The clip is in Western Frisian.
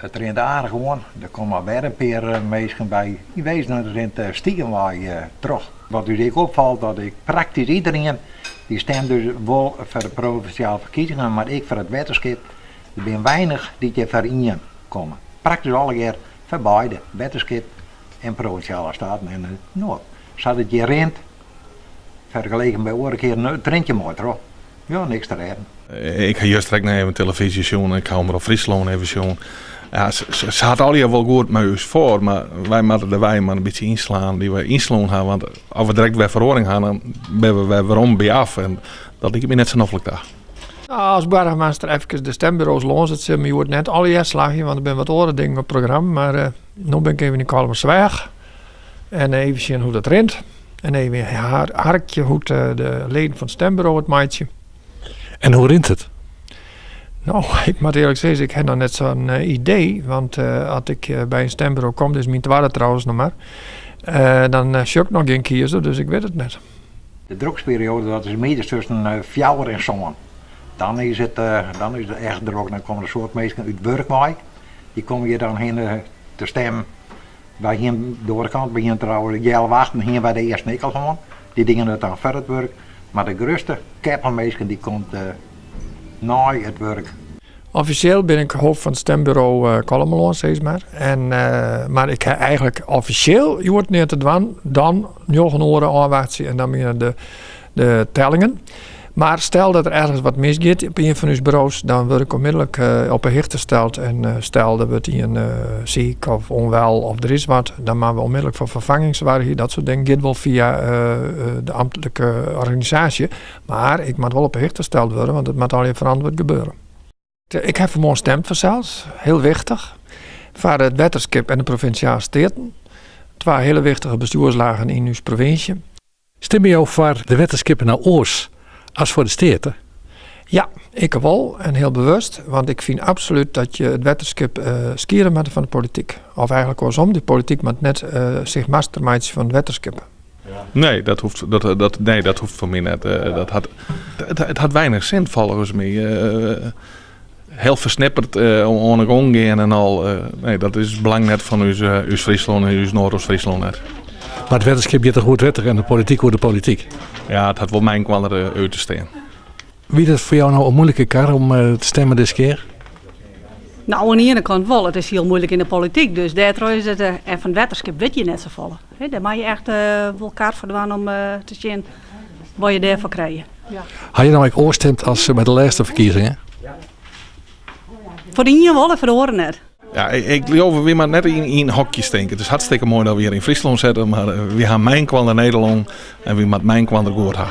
It rint aardich oan, der komme wer in pear minsken by. Yn wezen it rint stikenwei troch. Wat ús ek opfalt, dat ik praktysk iderien dy stemt dus wol foar de provinsjale ferkiezingen, mar ek foar it wetterskip. Der binne weinich dy't hjir foar ien komme. Praktysk allegear foar beide, wetterskip en provinsjale steaten. En no, sa't it hjir rint, fergeleken by oare kearen, it rint hjir moai troch. Ja, niks te rêden. Ik ha juster ek noch even telefyzje sjoen. Ik ha Omrop Fryslân even sjoen. Ja, se hat allegear wol goed mei ús foar, mar wy moatte de wei mar in bytsje ynslaan dy't we ynslein ha. Want as we direkt wer feroaring ha, dan binne we wer werom by af. En dat liket my net sa noflik ta. As boargemaster efkes de stemburo's lâns, it sil my hjoed net allegear slagje, want der binne wat oare dingen op programma. Mar uh, no bin ik even yn Kollumersweach en even sjen hoe't dat rint. En even harkje hoe't de leden fan it stemburo it meitsje. En hoe rint it? No, ik moat earlik sizze, ik ha noch net sa'n idee. Want as ik by in stemburo kom, dit is myn twadde trouwens noch mar, dan sjoch ik noch gjin kiezer, dus ik wit it net. De drokste perioade dat is middeis tusken fjouwer en sân. Dan is it, dan is it echt drok. Dan komme der in soad minsken út wurk wei. Dy komme hjir dan hinne te stimmen. Wy hienen de oare kant, we hienen trouwens healwei achten hienen wy de earsten ek al hân. Dy dienen it dan foar it wurk. Mar de grutste keppel minsken dy komt nei it wurk. Offisjeel bin ik hoofd fan it stemburo Kollumerlân, sis mar. En, mar ik ha eigentlik offisjeel hjoed neat te dwaan. Dan njoggen oere ôfwachtsje en dan binne de, de tellingen. Mar stel dat der ergens wat misgiet op ien fan ús buro's, dan wurd ik onmiddellik op 'e hichte steld. En stel der wurdt ien siik of ûnwel of der is wat, dan moatte we onmiddellik foar ferfanging soargje. Dat soart dingen giet wol fia de amtlike organisaasje. Mar ik moat wol op 'e hichte steld wurde, want it moat allegear ferantwurd gebeure. Ik ha fanmoarn stimd fansels, hiel wichtich, foar it wetterskip en de provinsjale steaten. Twa hiele wichtige bestjoerslagen yn ús provinsje. Stimme jo foar de wetterskippen no oars as foar de steaten? Ja, ik wol en hiel bewust, want ik fyn absolút dat je it wetterskip skiede moatte fan de polityk. Of eigentlik oarsom, de polityk moat net sich master meitsje fan it wetterskip. Nee, dat hoecht, dat, dat, nee, dat hoecht foar my net. Dat hat, it hat weinich sin folgens my. Hiel fersnipperd oan de gong gean en al. Nee, dat is it belang net fan ús, ús Fryslân en ús Noardeast-Fryslân net. Mar it wetterskip giet toch oer it wetter en de polityk oer de polityk? Ja, it hat wol mei-inoar út te stean. Wie dat foar jou no in muoilike kar om te stimmen dizze kear? No, oan de iene kant wol. It is hiel muoilik yn de polityk, dus dêrtroch is it. En fan it wetterskip wit je net safolle. Dêr moatte je echt wol kar foar dwaan om te sjen wat je dêrfoar krije. Ha je no ek oars stimd as by de lêste ferkiezingen? Foar de ien wol en foar de oare net. Ja, ik leau, wy moatte net yn hokjes tinke. It is hartstikke moai dat we hjir yn Fryslân sitte, mar wy ha mei-inoar Nederlân en wy moatte mei-inoar goed ha.